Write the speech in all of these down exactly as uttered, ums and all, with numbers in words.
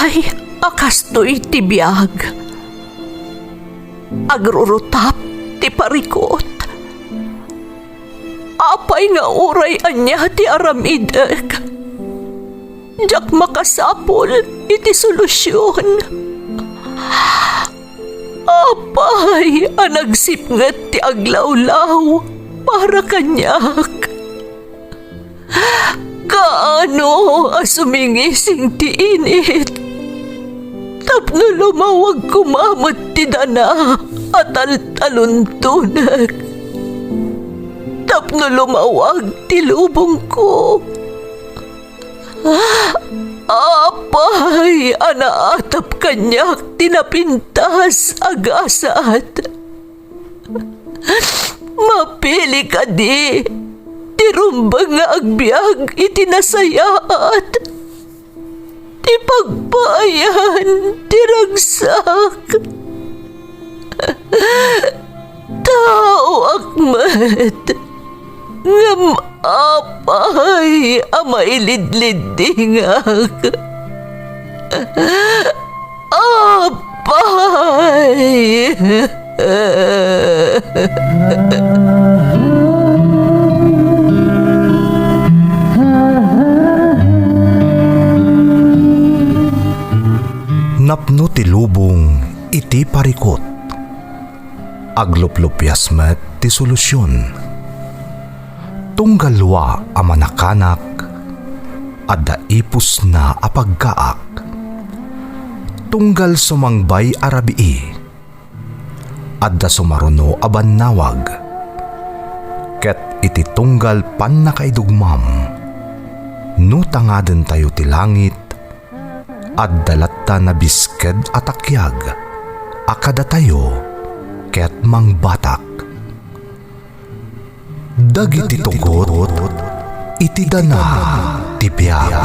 Ay, a kastoy ti biag. Agrurutap ti parikut. Apay nga uray ania ti aramidek, diak makasapul iti solusion. Apay a nagsipnget ti aglawlaw para kaniak? Kaano a sumingising ti init tapno lumawag koma met ti dana a taltaluntonek, tapno lumawag ti lubongko? Apay a naatap kaniak ti napintas a gasat? Mapili kadi ti rumbeng nga agbiag iti nasayaat, ti pagpaayan ti ragsak? Taoak met, ngem apay a mailidliddingak? Apay! Napno ti lubong iti parikut. Agluplupias met ti solusion. Tunggal dua a manakanak, adda ipusna a pagkaak. Tunggal sumangbay a rabii, adda sumaruno a bannawag. Ket iti tunggal pannakaidugmam, no tangadentayo ti langit, adda latta nabisked a takiag a kadatayo ket mangbatak. Dagiti tugot iti dana ti biag.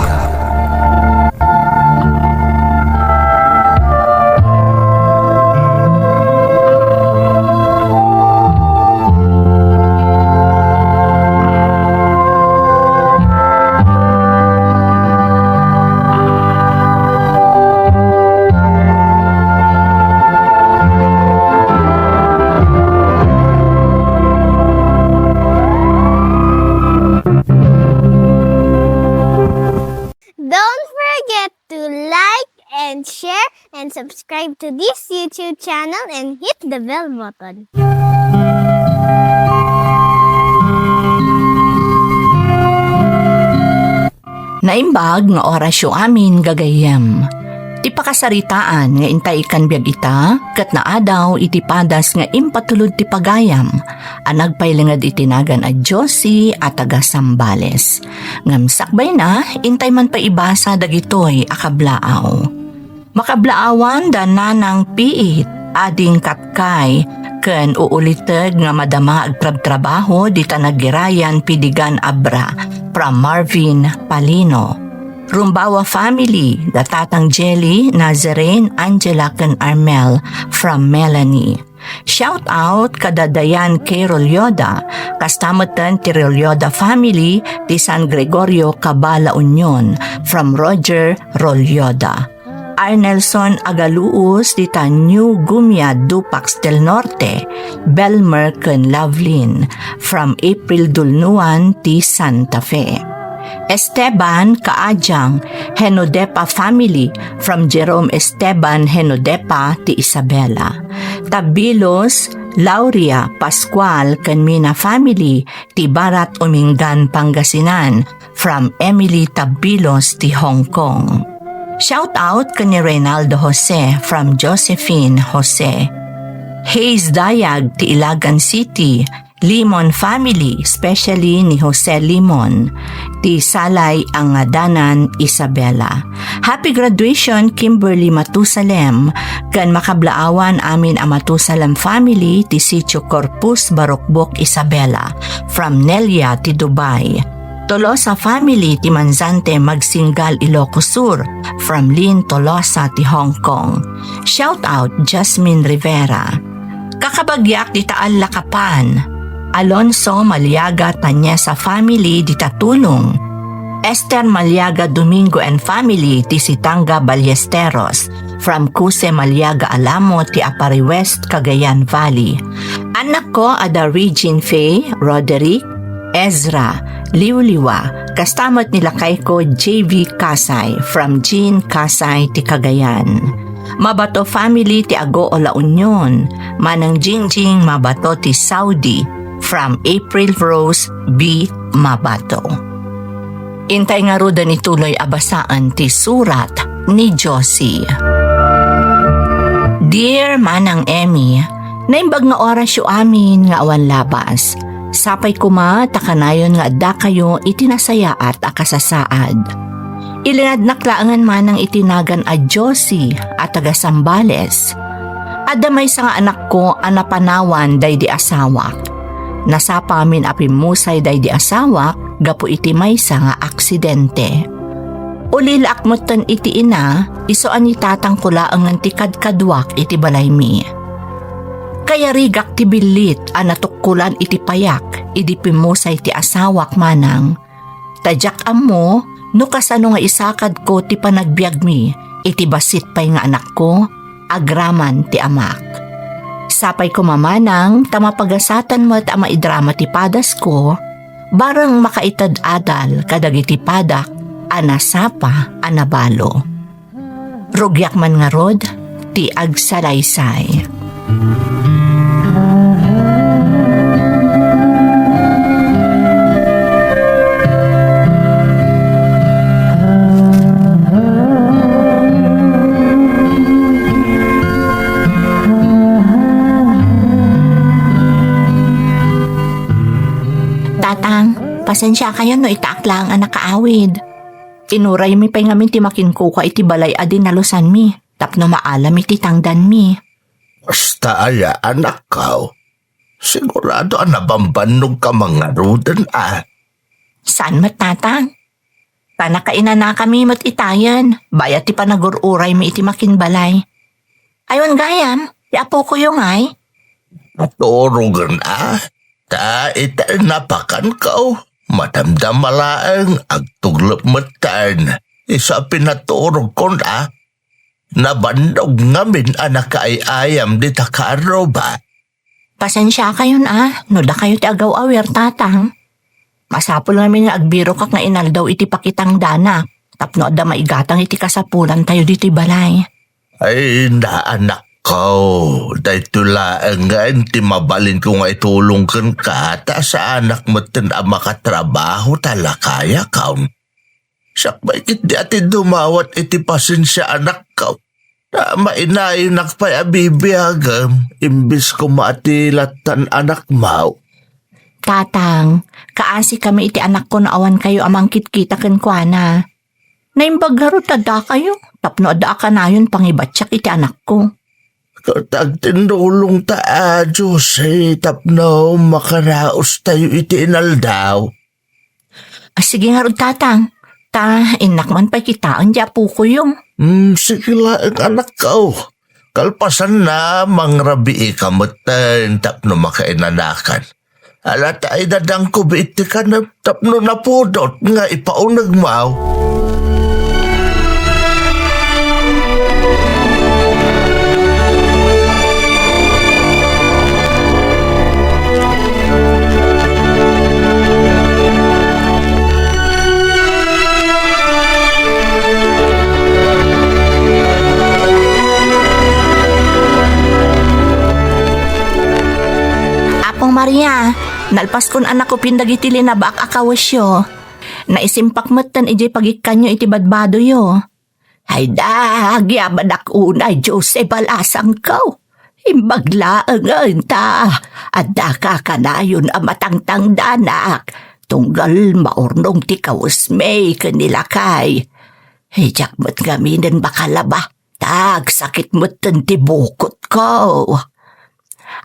Don't forget to like and share and subscribe to this YouTube channel and hit the bell button. Naimbag nga orasyo amin, gagayyem. Ti pakasaritaan nga intay ikkan biag ita, ket naadaw iti padas nga impatulod ti pagayam a nagpailinged iti nagan a Josie a taga Zambales. Ngem sakbayna, intay man pay ibasa dagitoy a kablaaw. Makablaawan da Nanang Piit, ading Katkay, ken uuliteg nga madama agtrabtrabaho dita naggirayan pidigan abra, from Marvin Palino. Rumbawa family, da Tatang Jelly, Nazarene, Angela, ken Armel, from Melanie. Shout out kada Dayan K. Rolyoda, kasta metten ti Rolyoda family ti San Gregorio, Cabala, Union, from Roger Rolyoda. Arnelson Agaluos dita New Gumia, Dupax del Norte, Belmer ken Lovelyn, from April Dulnuan ti Santa Fe. Esteban Kaajang, Henodepa family, from Jerome Esteban Henodepa ti Isabela. Tabilos, Lauria, Pascual, ken Mina family, ti Barat Umingan, Pangasinan, from Emily Tabilos ti Hong Kong. Shout out ken ni Reynaldo Jose from Josephine Jose. Hayes Dayag ti Ilagan City, Limon family, especially ni Jose Limon, ti Salay a ngadanan Isabela. Happy graduation, Kimberly Matusalem, ken makablaawan amin a Matusalem family ti Sitio Corpus, Barukbok, Isabela, from Nelia ti Dubai. Tolosa family ti Manzante, Magsinggal, Ilocos Sur, from Lynn Tolosa ti Hong Kong. Shout out, Jasmine Rivera. Kakabagiak dita Allakapan, Alonso Maliaga Tañesa family dita Tulong. Esther Maliaga Domingo and family ti Sitanga Ballesteros, from Cuse Maliaga Alamo ti Aparri West, Cagayan Valley. Annakko a da Regine Faye, Roderick, Ezra, Liwliwa, kasta met ni lakayko J V Kasay, from Jean Kasay ti Cagayan. Mabato family ti Agoo La Union, manang Jingjing Mabato ti Saudi, from April Rose B Mabato. Intay ngaruden ituloy a basaan ti surat ni Josie. Dear Manang Emmy, naimbag nga orasyo amin nga awan labas. Sapay koma ta kanayon nga addakayo iti nasayaat a kasasaad. Ilinadnak laengen manang iti nagan a Josie a taga Zambales. Adda maysa nga anakko a napanawan daydi asawak. Nasapamin a pimmusay daydi asawak gapu iti maysa nga aksidente. Ulilaak metten iti ina, isu a ni tatangko laengen ti kadkaduak iti balaymi. Kayarigak ti billit a natukkolan iti payak idi pimmusay ti asawak manang. Ta diak ammo no kasano nga isakadko ti panagbiagmi iti bassit pay nga anakko agraman ti amak. Sapay koma manang ta mapagasatan met a maidrama ti padasko, bareng makaited adal kadagiti padak a nasapa a nabalo. Rugiak man ngarud ti agsalaysay. Tatang, pasensiakayon no itaak laeng a nakaawid. Inuraymi pay ngamin ti makinkukua iti balay a dinalusanmi tapno maalam iti tangdanmi. Kasta aya, anakko? Sigurado a nabambannogka man ngaruden a. Saan met, Tatang? Ta nakainanakami met itayen, bayat ti panagur-uraymi iti makinbalay. Awan gayam, ti apokoyo ngay? Naturogen a, ta iti napakanko, madamdama laeng, agtuglep metten. Isu a pinaturogkon a, nabannog ngamin a nakaay-ayam dita karruba. Pasensiakayon a, no dakayo ti agaw-awir, Tatang. Masapul ngamin nga agbirokak nga inaldaw iti pakitangdanak, tapno adda maigatang iti kasapulantayo ditoy balay. Ay, naanakko, daytoy laeng nga ti mabalinko nga itulong kenka, ta saanak metten a makatrabaho ta lakayakon. Siak pay ketdi a ti dumawat iti pasensia, anakko. Ta mainayonak pay a bibiagem, imbes koma a ti lattan anakmo. Tatang, kaasikami iti anakko no awankayo a mangkitkita kenkuana. Naimbag ngarud ta dakayo, tapno adda a kanayon pangibatiak iti anakko. Ket agtinnulongta a Dios, eh, tapno makaraostayo iti inaldaw. Ah, sige ngarud, Tatang. Ta, innak man pay kitaen ti apokoyo. Hmm, sige laeng, anakko. Kalpasanna, mangrabiika metten tapno makainanakan. Ala ta idadangko biit ti kanem tapno napudot nga ipaunegmo. Apong Maria, nalpaskon a nakupin dagiti linabaak a kawesyo. Naisimpak metten idiay pagikkanyo iti badbadoyo. Ay, nagyamanak unay, Jose, balasangko. Imbag laengen ta adda kakanayon a matangtangdanak, tunggal maurnong ti kawesmi ken ni lakay. Diak met ngaminen makalaba, ta agsakit metten ti bukotko.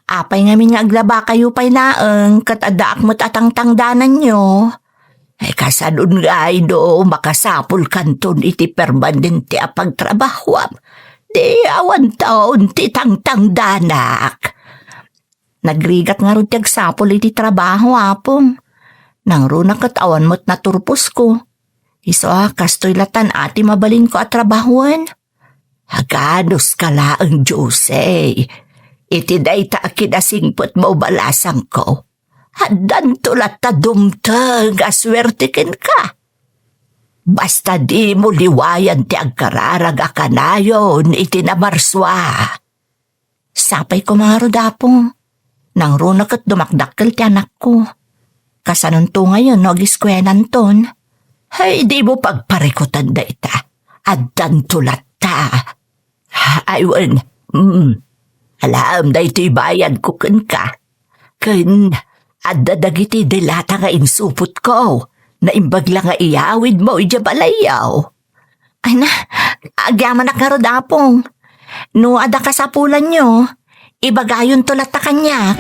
Apay ngamin nga aglabakayo pay laeng ket addaak met a tangtangdananyo? Ay, kasanon ngay no makasapulkanton iti permanente a pagtrabahoam? Di awanton ti tangtangdanak. Nagrigat ngarud ti agsapul iti trabaho, Apong. Nangruna ket awan met naturposko. Isu a, kastoy latan a ti mabalinko a trabahoen. Aganuska laeng, Jose. Iti dayta a kinasingpetmo, balasangko, addanto latta dumteng a suerte kenka. Basta dimo liwayan ti agkararag a kanayon iti namarsua. Sapay koma ngarud, Apo. Nangruna ket dumakdakkel ti anakko. Kasanonto ngayon no agiskuelanton? Hay, dimo pagparikutan dayta. Addanto latta. Ay, wen. Mm. Alaem daytoy bayadko kenka. Ken adda dagiti delata nga insupotko. Naimbag la nga iyawidmo idiay balayyo. Ay na, agyamanak ngarud, Apong. No adda kasapulanyo, ibagayonto latta kaniak.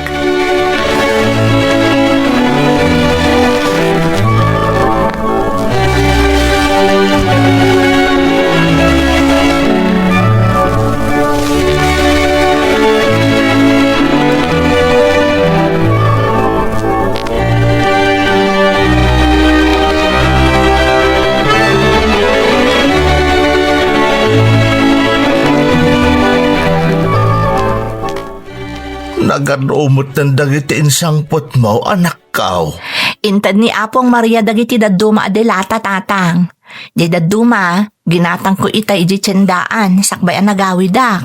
Nagadu metten dagiti insangpetmo, anakko. Inted ni Apong Maria dagiti dadduma a delata, Tatang. Diay dadduma, ginatangko ita idiay tiendaan, sakbay a nagawidak.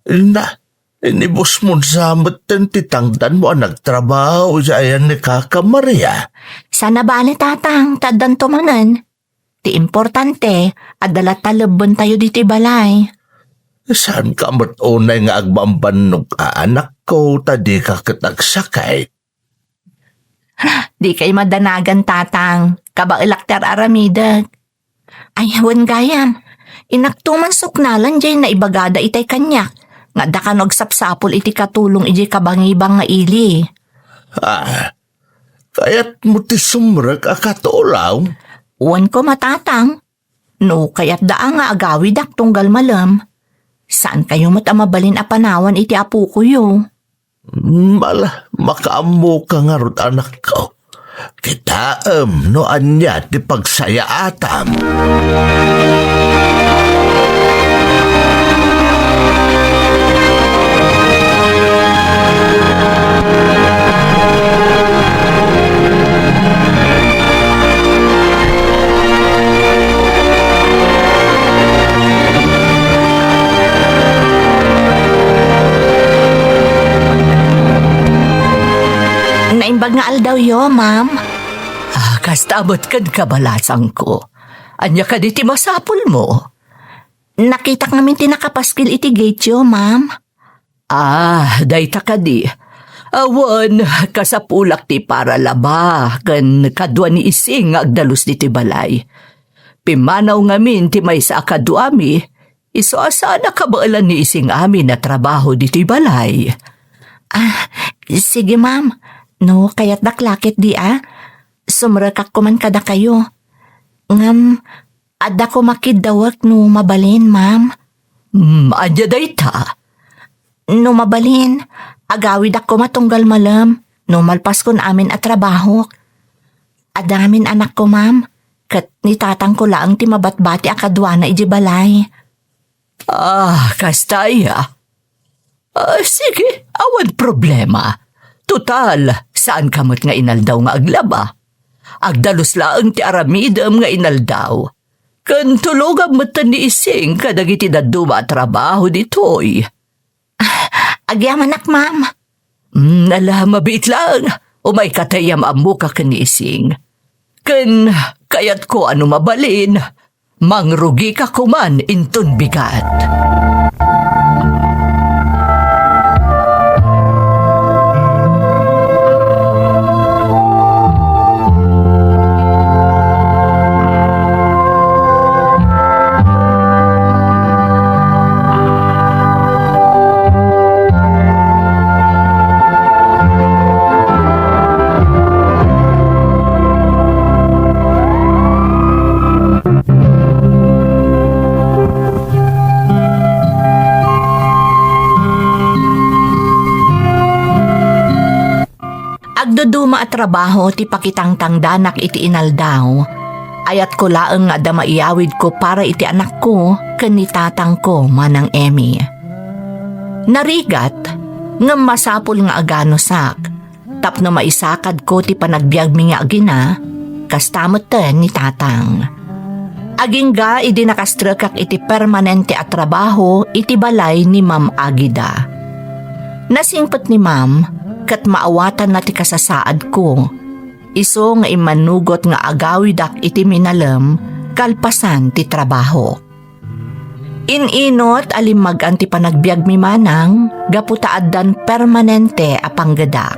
Na, inibusmon sa metten ti tangdanmo a nagtrabaho idiay ayan ni Kaka Maria? Saan a bale, Tatang, ta addanto manen. Ti importante, adda latta lebbentayo ditoy balay. Saanka met unay nga agbambannog a, anakko, ta dika ket agsakit? Dikay madanagan, Tatang. Kabaelak ti ar-aramidek. Ay, wen gayam. Innak to man suknalan diay naibagada itay kaniak, nga adda kano agsapsapul iti katulong idiay kabangibang nga ili. Ah, kayatmo ti sumrek a katulong? Wen koma, Tatang. No kayatda a nga agawidak tunggal malem, saankayo met a mabalin a panawan iti apokoyo. Ala, makaammoka ngarud, anakko. Kitaem no ania ti pagsayaatam. Naimbag nga aldawyo, ma'am. Ah, kasta met kenka, balasangko. Ania kadi ti masapulmo? Nakitak ngamin ti nakapaskil iti gateyo, ma'am. Ah, dayta kadi. Awan, kasapulak ti paralaba ken kadua ni Ising nga agdalus ditoy balay. Pimmanaw ngamin ti maysa a kaduami, isu a saan a kabaelan ni Ising amin a trabaho ditoy balay. Ah, sige, ma'am. No kayatdak la ketdi a, sumrekak koman kadakayo. Ngem, adda koma kiddawek no mabalin, ma'am. Hmm, ania dayta? No mabalin, agawidak koma tunggal malem no malpaskon amin a trabahok. Adda ngamin anakko, ma'am, ket ni tatangko laeng ti mabatbati a kaduana idiay balay. Ah, kasta aya? Ah, sige, awan problema. Total, saanka met nga inaldaw nga aglaba. Agdalus laeng ti aramidem nga inaldaw. Ken tulogam metten ni Ising kadagiti dadduma a trabaho ditoy. Ah, agyamanak, ma'am. Mm, ala, mabiit laeng. Umayka ta iyam-ammoka ken ni Ising. Ken kayatko a no mabalin, mangrugika koman inton bigat. Agduduma a trabaho ti pakitangtangdanak iti inaldaw. Ayatko laeng nga adda maiyawidko para iti anakko ken ni tatangko, Manang Emmy. Narigat, ngem masapul nga aganusak tapno maisakadko ti panagbiagmi nga agina, kasta metten ni tatang. Agingga idi nakastrekak iti permanente a trabaho iti balay ni Ma'am Agida. Nasingpet ni Ma'am ket maawatanna ti kasasaadko. Isu nga immanugot nga agawidak iti minalem kalpasan ti trabaho. In-inut a limmag-an ti panagbiagmi manang gapu ta addan permanente a panggedak.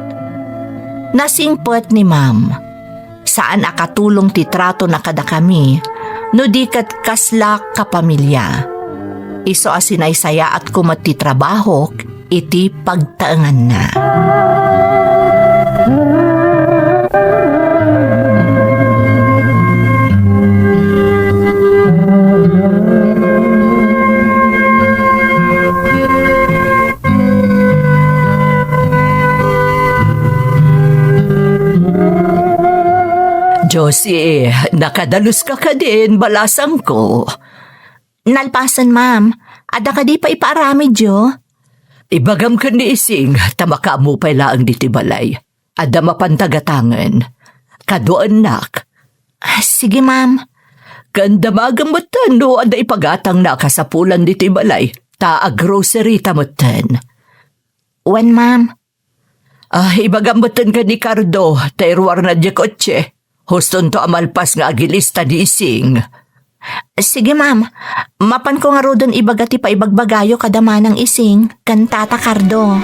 Nasingpet ni Ma'am. Saan a katulong ti tratona kadakami, no di ket kasla kapamilya. Isu a sinaysayaatko met ti trabahok iti pagtaenganna. Josie, nakadaluska kadin, balasangko? Nalpasen, ma'am. Adda kadi pay ipaaramidyo? Ibagam ken ni Ising, ta makaammo pay laeng ditoy balay. Adda mapanta gatangen. Kaduaennak. Ah, sige, ma'am. Ken damagem metten no adda ipagatangna a kasapulan ditoy balay, ta agrocery ta metten. Wen, ma'am. Ah, ibagam metten ken ni Cardo, ta iruarna diay kotse. Hustonto a malpas nga agilista ni Ising. Sige, ma'am. Mapanko ngaruden ibaga ti paibagbagayo kada manang Ising ken Tata Cardo.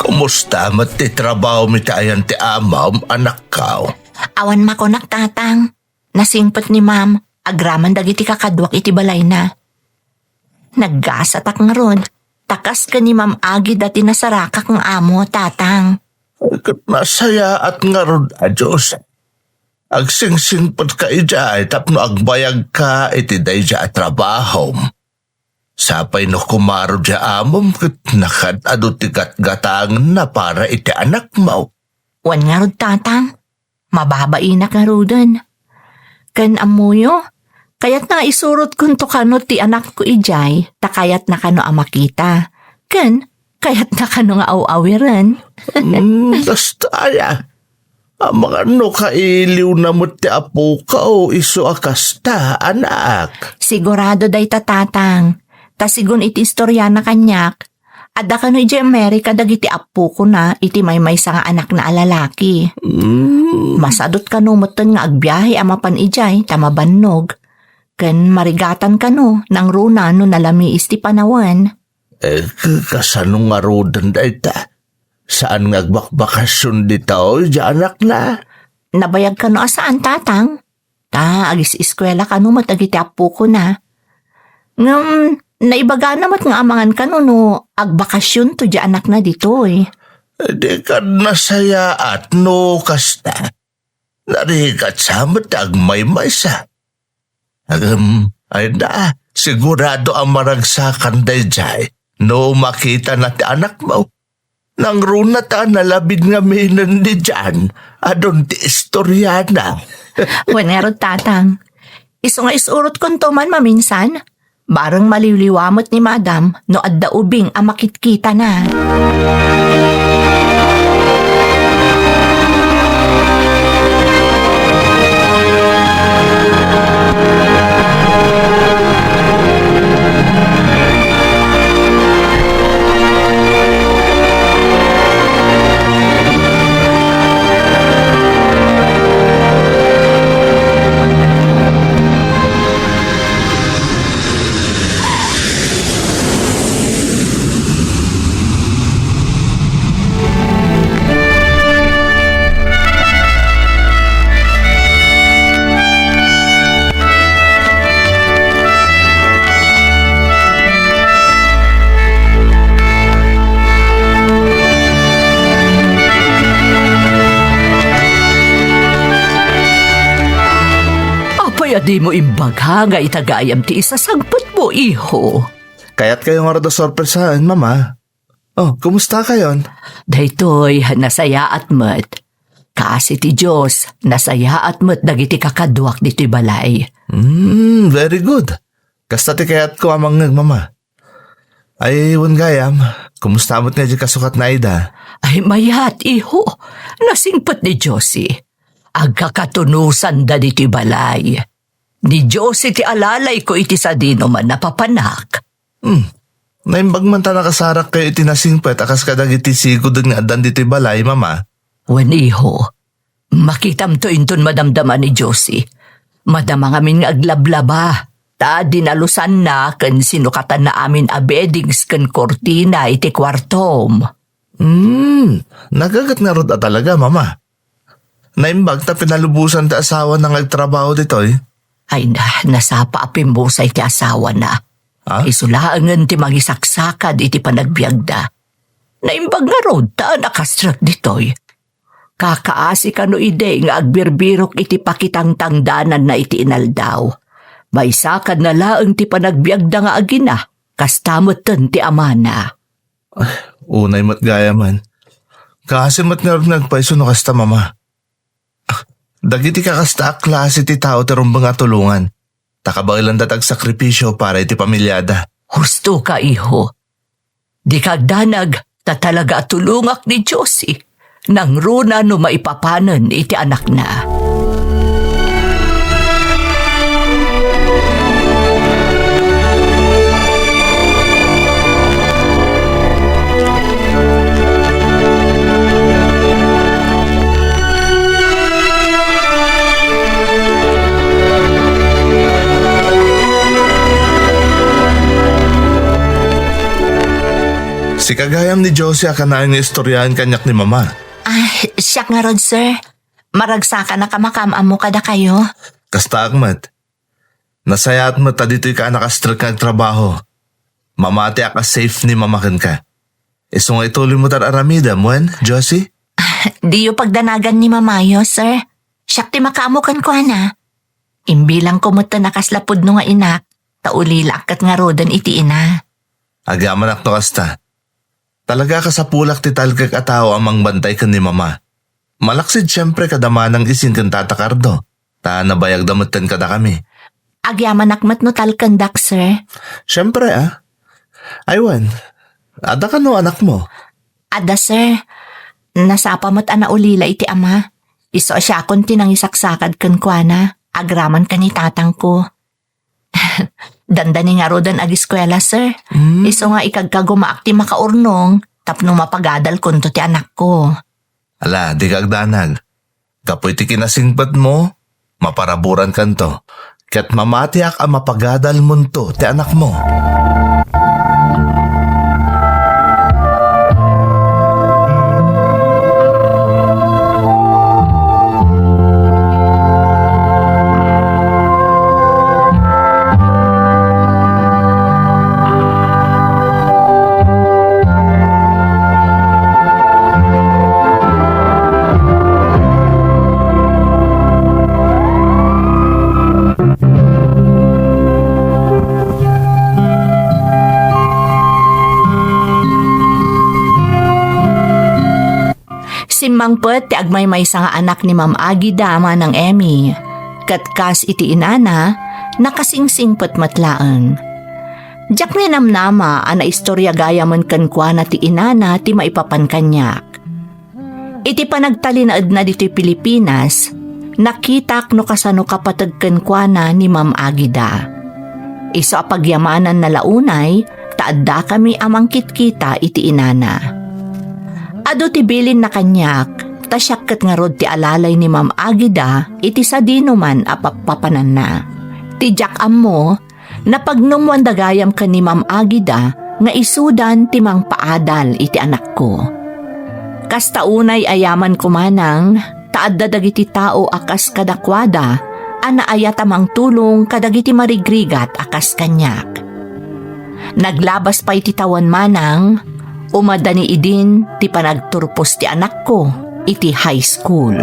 Kumusta met ti trabaho mi ta ayan ti amam, anakko? Awan makunak, Tatang. Nasingpet ni Ma'am agraman dagiti kakaduak iti balayna. Naggasatak ngarud, ta kas ken ni Ma'am Agida ti nasarakak nga amo, Tatang. Ket nasayaat ngarud a Dios. Agsingsingpetka idiay tapno agbayagka iti daydiay a trabahom. Sapay no kumaro diay amom ket nakaad-adu ti gatgatangenna para iti anakmo. Wen ngarud, Tatang, mababainak ngaruden. Ken ammoyo, kayatna nga isurotkonto kano ti anakko idiay, ta kayatna kano a makita. Ken kayatna kano nga aw-awiren. Mm, kasta aya. Amangan no kailiwna met ti apoka o isu a kasta, anak. Sigurado dayta, Tatang. Ta sigun iti istoriana kaniak, adda kano idiay Amerika dagiti appokona iti maymaysa nga anakna a lalaki. Mm. Masadot kano metten nga agbiahe a mapan idiay ta mabannog. Ken marigatan kano nangruna no nalamiis ti panawen. Eh, kasano ngaruden dayta? Saan nga agbakbakasyon ditoy, diay anakna? Nabayag kano a saan, Tatang. Ta agis-eskuela kano met dagiti appokona. Ngem, naibagana met nga amangan kano no agbakasyonto diay anakna ditoy. Di kad nasayaat no kasta. Narigat sa met ti agmaymaysa. Ngem, ay na, sigurado a maragsakan daydiay no makitana ti anakmo. Nangruna ta nalabid ngaminen diay, adun ti istoriana. Wen ngarud, Tatang. Isu nga isurotkonto man maminsan. Bareng maliwliwa met ni Madam no adda ubing a makitkitana. Ya dimo imbaga nga ita gayam ti isasangpetmo, iho? Kayatkayo ngarud a sorpresaen, Mama. Oh, kumusta kayon? Daytoy, nasayaat met. Kaasi ti Dios, nasayaat met dagiti kakaduak ditoy balay. Mm, very good. Kasta ti kayatko a mangngeg, Mama. Ay, wen gayam, kumusta met nga di kasukatna, Aida? Ay, mayat, iho. Nasingpet ni Josie. Agkakatunosanda ditoy balay. Ni Josie ti alalayko iti sadinoman a papanak. Hmm. Naimbag man ta nakasarakkayo iti nasingpet a kas kadagiti sigudon nga addan ditoy balay, Mama. Wen, iho. Makitamto inton madamdama ni Josie. Madama ngamin nga aglablaba. Ta dinalusanna ken sinukatanna amin a beddings ken kurtina iti kuartom. Hmm, nagaget ngarud a talaga, Mama. Naimbag ta pinalubosan ti asawana nga agtrabaho ditoy. Ay na, nasapa a pimmusay ti asawana. Ah? Isu laengen ti mangisaksakad iti panagbiagda. Naimbag ngarud ta nakastrek ditoy. Kakaasi kano idi nga agbirbirok iti pakitangtangdananna iti inaldaw. Maisakadna laeng ti panagbiagda nga agina, kasta metten ti amana. Ay, unay met gayamen. Kaasi met ngarud nga agpayso no kasta, Mama. Ah, dagiti kakasta a klase ti tao ti rumbeng a tulongan. Ta kabaelanda ti agsakripisio para iti pamiliada. Husto ka, iho. Di ka agdanag, ta talaga a tulongak ni Josie. Nangruna no maipapanen iti anakna. Sika gayam ni Josie a kanayon nga istoriaen kaniak ni Mama. Ah, siak ngarud, sir. Maragsakan a kamakam-ammo kadakayo. Kastaak met. Nasayaat met ta ditoyka a nakastrek nga agtrabaho. Mamatiak a safe ni Mama kenka. Isu nga ituloymo ti ar-aramidem, wen, Josie? Diyo pagdanagan ni Mamayo, sir. Siak ti makaammo kenkuana. Imbilangko metten a kasla pudno nga inak, ta ulilaak ket ngaruden iti ina. Agyamanak no kasta. Talaga a kasapulak ti talgek a tao a mangbantay ken ni Mama. Malaksid siempre kada manang isin ken Tata Cardo, ta nabayagda metten kadakami. Agyamanak met no talkendak, sir. Siempre, ah. Aywan, adda kano anakmo? Adda, sir. Nasapa met a naulila iti ama. Isu a siakon ti nangisaksakad kenkuana, agraman ken ni tatangko. Dandani ngaruden agiskuela, sir. Mm. Isu nga ikagkagumaak ti makaurnong tapno mapagadalkonto ti anakko. Ala, dika agdanag. Gapu iti kinasingpetmo, maparaburankanto. Ket mamatiak a mapagadalmonto ti anakmo. Simmangpet ti agmaymaysa nga anak ni Ma'am Agida, Manang Emmy. Ket kas iti inana, nakasingsingpet met laeng. Diak ninamnama a naistorya gayamen kenkuana ti inana ti maipapan kaniak. Iti panagtalinaedna ditoy Pilipinas, nakitak no kasano kapateg kenkuana ni Ma'am Agida. Isu a pagyamananna la unay ta addakami a mangkitkita iti inana. Adu ti bilinna kaniak, ta siak ket ngarud ti alalay ni Ma'am Agida iti sadinoman a pappapananna. Ti diak ammo, napagnumoanda gayam ken ni Ma'am Agida nga isudan ti mangpaadal iti anakko. Kasta unay a yamanko manang, ta adda dagiti tao a kas kadakuada a naayat a mangtulong kadagiti marigrigat a kas kaniak. Naglabas pay ti tawen manang, umadani idin ti panagturpos ti anakko iti high school.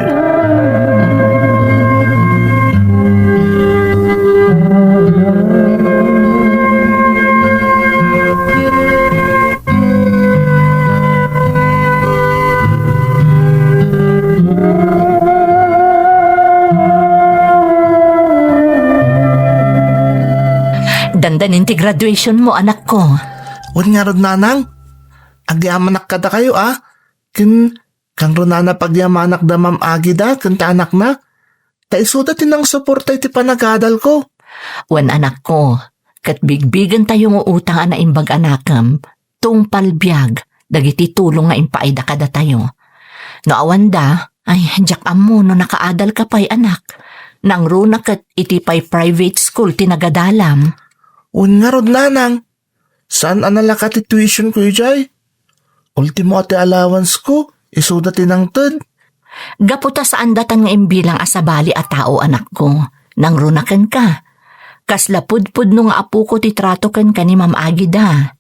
Dandanin ti graduation mo, anakko. Wen ngarud, nanang, agyamanak kadakayo, a. Ken, kangrunana pagyamanak da Ma'am Agida ken ti anakna. Ta isuda ti nangsuporta iti panagadalko. Wen, anakko, ket bigbigentayo nga utang a naimbag a nakem, tungpal biag, dagiti tulong nga impaayda kadatayo. No awanda, ay, diak ammo no nakaadalka pay, anak. Nangruna ket iti pay private school ti nagadalam. Wen ngarud, nanang, saan a nalaka ti tuition ko idiay. Ultimo a ti allowance ko, isuda ti nangted. Gapu ta saandatan nga imbilang a sabali a tao, anakko. Nangruna kenka. Kasla pudpudno nga apoko ti trato kenka ni Ma'am Agida.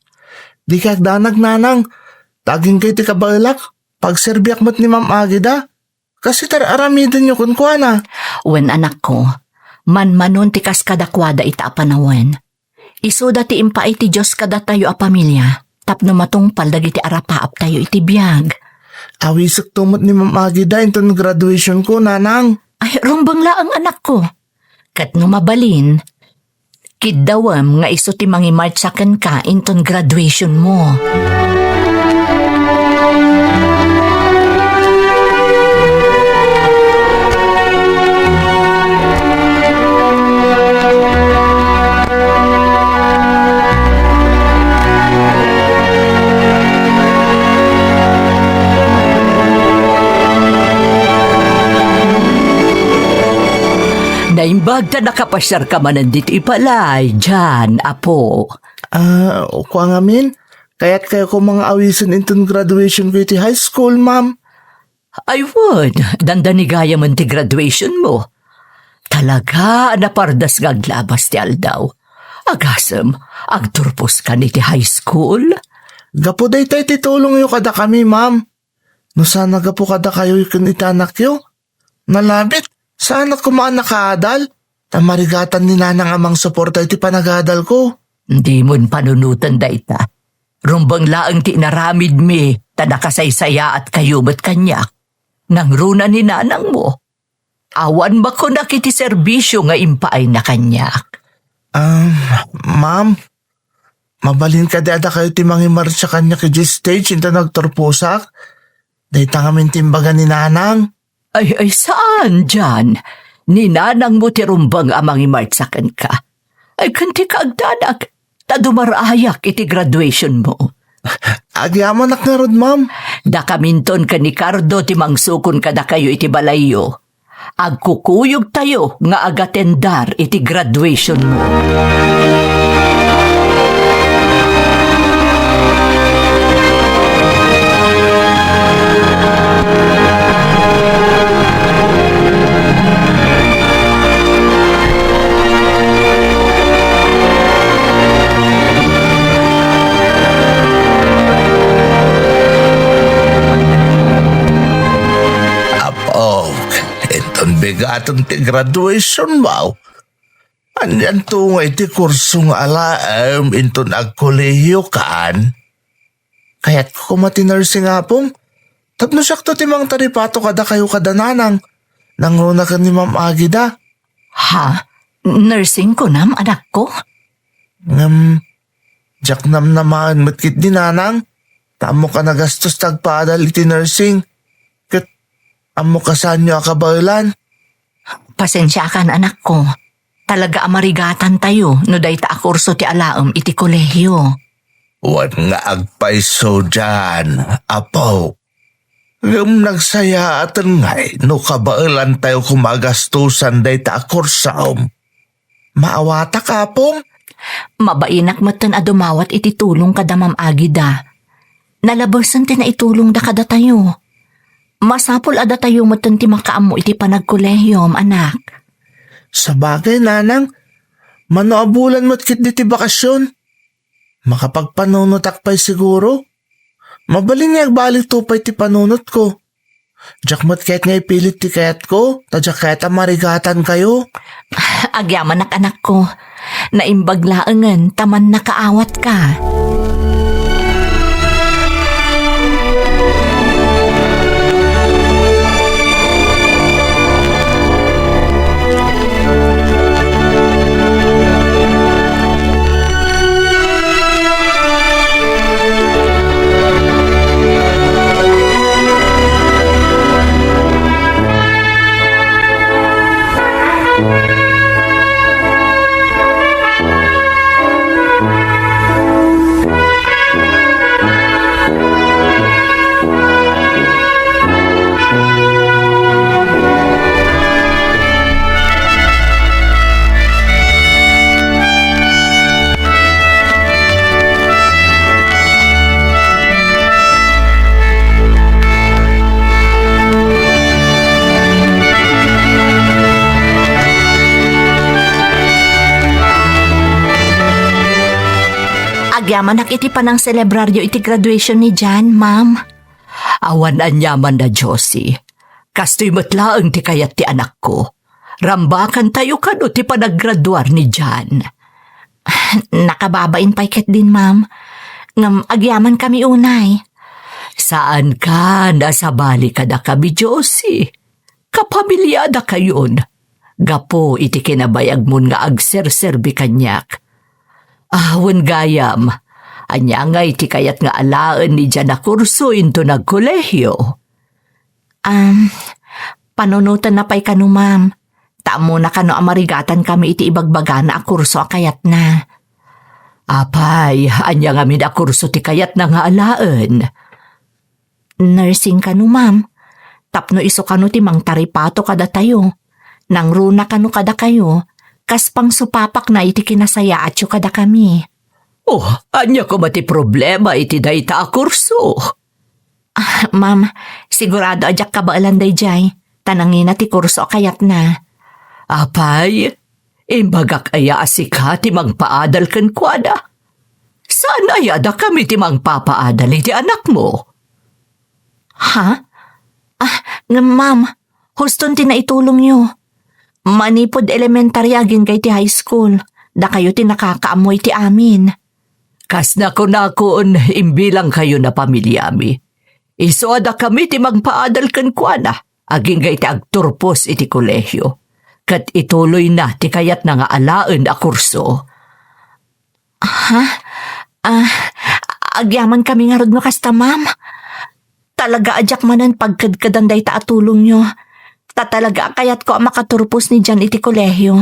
Dika agdanag, nanang. Ta agingga iti kabaelak, pagserbiak met ni Ma'am Agida. Kas iti ar-aramidenyo kenkuana. Wen, anakko, manmanon ti kas kadakuada ita a panawen. Isuda ti impaay ti Dios kadatayo a pamilia tapno matungpal dagiti arapaaptayo iti biag. Awisekto met ni Ma'am Agida inton graduation ko, nanang. Ay, rumbeng laeng, anakko. Ket no mabalin, kiddawem nga isu ti mangimartsa kenka inton graduation mo. Naimbag ta nakapasiarka manen ditoy balay, Jan, apo. Ah, kua ngamin, kayatkayo koma nga awisen inton graduation ko iti high school, ma'am. Ay wen, dandani gayamen ti graduation mo. Talaga a napardas nga aglabas ti aldaw. Agasem, agturpos kan iti high school? Gapu daytoy ti tulongyo kadakami, ma'am. No saan a gapu kadakayo ken iti anakyo, nalabit, saan a koma a nakaadal, ta marigatan ni nanang a mangsuporta iti panagadalko. Dimon panunoten dayta. Rumbeng laeng ti inaramidmi, ta nakasaysayaatkayo met kaniak. Nangruna ni nanangmo. Awan makunak iti serbisio nga impaayna kaniak. Um, ma'am, mabalin kadi a dakayo ti mangimartsa kaniak idiay stage inton agturposak? Dayta ngamin ti imbaga ni nanang. Ay, ay, saan, Jan? Ni nanangmo ti rumbeng a mangimartsa kenka. Ay, ken ti kaagdanak, ta dumarayak iti graduation mo. Agyamanak ngarud, ma'am. Dakaminton ken ni Cardo ti mangsukon kadakayo iti balayyo. Agkukuyogtayo nga agatendar iti graduation mo. Apok, inton bigaten ti graduation mo, anianto nga iti kurso nga alaem inton agkolehiyo kan? Kayatko koma ti nursing, Apong. Tapno siakto ti mangtaripato kadakayo kada nanang. Nangruna ken ni Ma'am Agida. Ha? Nursing kunam, anakko? Ngem, diak namnamaen met ketdi, nanang. Ta ammok a nagastos ti agpaadal iti nursing. Ket ammok a saanyo a kabaelan. Pasensiakan, anakko. Talaga a marigatantayo no dayta a kurso ti alaem iti kolehiyo. Wen nga agpayso dian, apo. Ngem nagsayaaten ngay no kabaelantayo koma a gastusan dayta a kursom. Maawatak, Apong? Mabainak metten a dumawat iti tulong kada Ma'am Agida. Nalabesen ti naitulongda kadatayo. Masapul a datayo metten ti makaammo iti panagkolehiyom, anak. Sabagay, nanang, mano a bulan met ketdi ti bakasyon. Makapagpanunotak pay siguro. Mabalin nga agbalik to pay ti panunotko. Diak met kayat nga ipilit ti kayatko, ta diak kayat a marigatankayo. Agyamanak, anakko. Naimbag laengen ta mannakaawatka. Agyamanak iti panangselebraryo iti graduation ni Jan, ma'am. Awan aniaman da, Josie. Kastoy met laeng ti kayat ti anakko. Rambakantayo kano ti panaggraduar ni Jan. Nakababain pay ketdin, ma'am. Ngem agyamankami unay. Saan ka nasabali kadakami, Josie? Kapamiliadakayon. Gapu iti kinabayagmon nga agserserbi kaniak. Ah, wen gayam, ania ngay ti kayat nga alaen ni Jan a kurso inton agkolehiyo? Am, panunotenna pay kano, ma'am. Ta ammona kano a marigatankami iti ibagbagana a kurso a kayatna. Apay, ania ngamin a kurso ti kayatna nga alaen? Nursing kano, ma'am. Tapno isu kano ti mangtaripato kadatayo. Nangruna kano kadakayo, kas pangsupapakna iti kinasayaatyo kadakami. Oh, ania koma ti problema iti dayta a kurso? Ah, ma'am, sigurado a diak kabaelan daydiay, ta nangina ti kurso a kayatna. Apay, imbagak aya a sika ti mangpaadal kenkuana? Saan aya a dakami ti mangpapaadal iti anakmo? Ha? Ah, ngem ma'am, huston ti naitulongyo. Manipud elementary agingga iti high school, dakayo ti nakakaammo iti amin. Kas nakunakon, imbilangkayon a pamiliami. Isu a dakami ti mangpaadal kenkuana, agingga iti agturpos iti kolehio. Ket ituloyna ti kayatna nga alaen a kurso. Ha? Ah, agyamankami ngarud no kasta, ma'am. Talaga a diak manen pagkedkedan dayta a tulongyo. Ta talaga a kayatko a makaturpos ni Jan iti kolehio.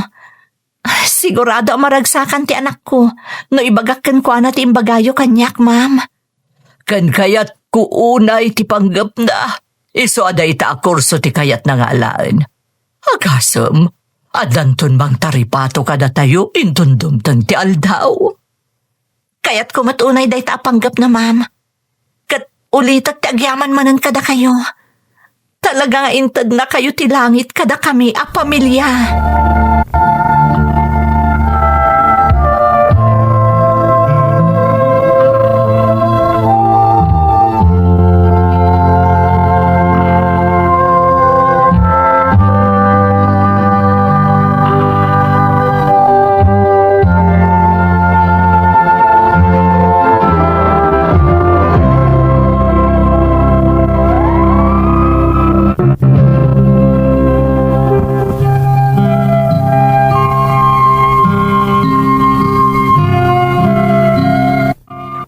Sigurado a maragsakan ti anakko no ibagak kenkuana ti imbagayo kaniak, ma'am. Ken kayatko unay ti panggepna. Isu a dayta a kurso ti kayatna nga alaen. Agasem, addanton mangtaripato kadatayo inton dumteng ti aldaw. Kayatko met unay dayta a panggepna, ma'am. Ket ulitek ti agyaman manen kadakayo. Talaga nga intednakayo ti langit kadakami a pamilia.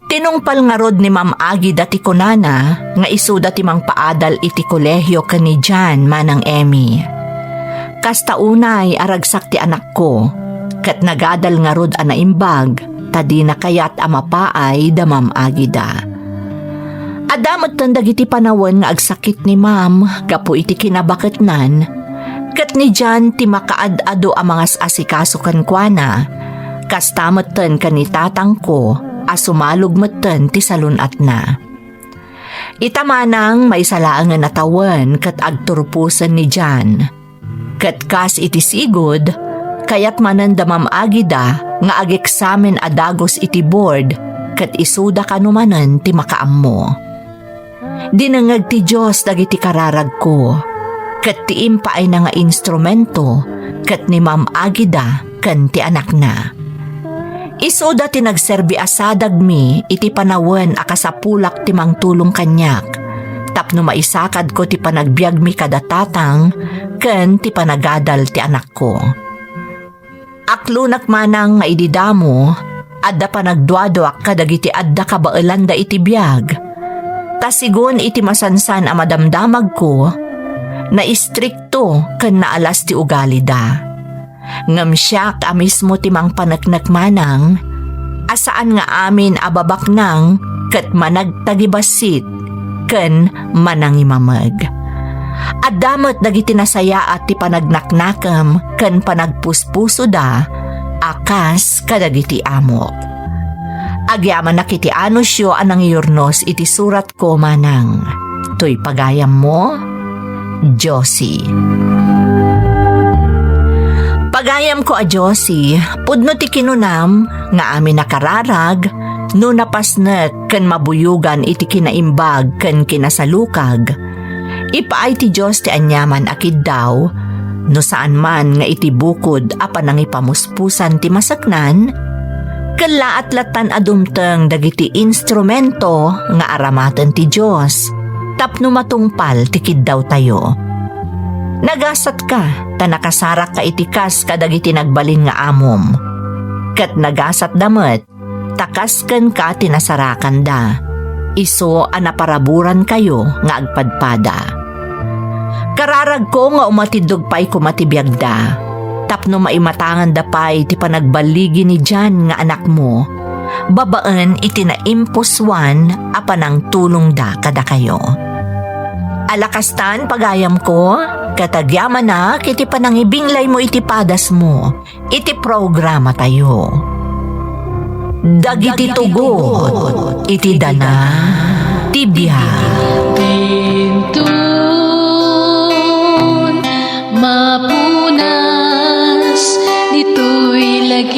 Tinungpal ngarud ni Ma'am Agida ti kunana nga isuda ti mangpaadal iti kolehio ken ni Jan manang Emmy. Kasta unay a ragsak ti anakko, ket nagadal ngarud a naimbag ta dina kayat a mapaay da Ma'am Agida. Adda metten dagiti panawen nga agsakit ni Ma'am gapu iti kinabaketnan, ket ni Jan ti makaad-ado a mangas-asikaso kenkuana. Kasta metten ken ni tatangko a sumalog metten ti salun-atna. Ita manang maysa laengen a tawen ket agturposen ni Jan. Ket kas iti sigud, kayat manen da Ma'am Agida nga ageksamen a dagus iti board ket isuda kano manen ti makaammo. Dinengngeg ti Dios dagiti kararagko, ket ti impaayna nga instrumento ket ni Ma'am Agida ken ti anakna. Isuda ti nagserbi a sadagmi iti panawen a kasapulak ti mangtulong kaniak tapno maisakadko ti panagbiagmi kada tatang ken ti panagadal ti anakko. Aklonak manang nga idi damo, adda panagduaduak kadagiti adda kabaelanda iti biag. Ta sigun iti masansan a madamdamagko, naistrikto ken naalas ti ugalida. Ngem siak a mismo ti mangpaneknek manang, a saan nga amin a babaknang ket managtagibassit ken manangimameg. Adda met dagiti nasayaat ti panagnaknakem ken panagpuspusoda a kas kadagiti amok. Agyamanak iti anusyo a nangiyurnos iti suratko manang. Toy pagayammo, Josie. Pagayamko a Josie, pudno ti kinunam nga amin a kararag, No napasnek ken mabuyogan iti kinaimbag ken kinasalukag, ipaay ti Dios ti aniaman a kiddaw, no saan man nga iti bukod a panangipamuspusan ti maseknan, kellaat lattan a dumteng dagiti instrumento nga aramaten ti Dios tapno matungpal ti kiddawtayo. Nagasatka ta nakasarakka iti kas kadagiti nagbalin nga amom, ket nagasatda met ta kas kenka ti nasarakanda, isu a naparaburankayo nga agpadpada. Kararagko nga umatiddog pay koma ti biagda, tapno maimatanganda pay ti panagballigi ni Jan nga anakmo, babaen iti naimpusoan a panangtulongda kadakayo. Ala kastan, pagayamko, ket agyamanak iti panangibinglaymo iti padasmo iti programatayo. Dagiti tugot iti dana ti biag. Dintun mapunas ditoy lagi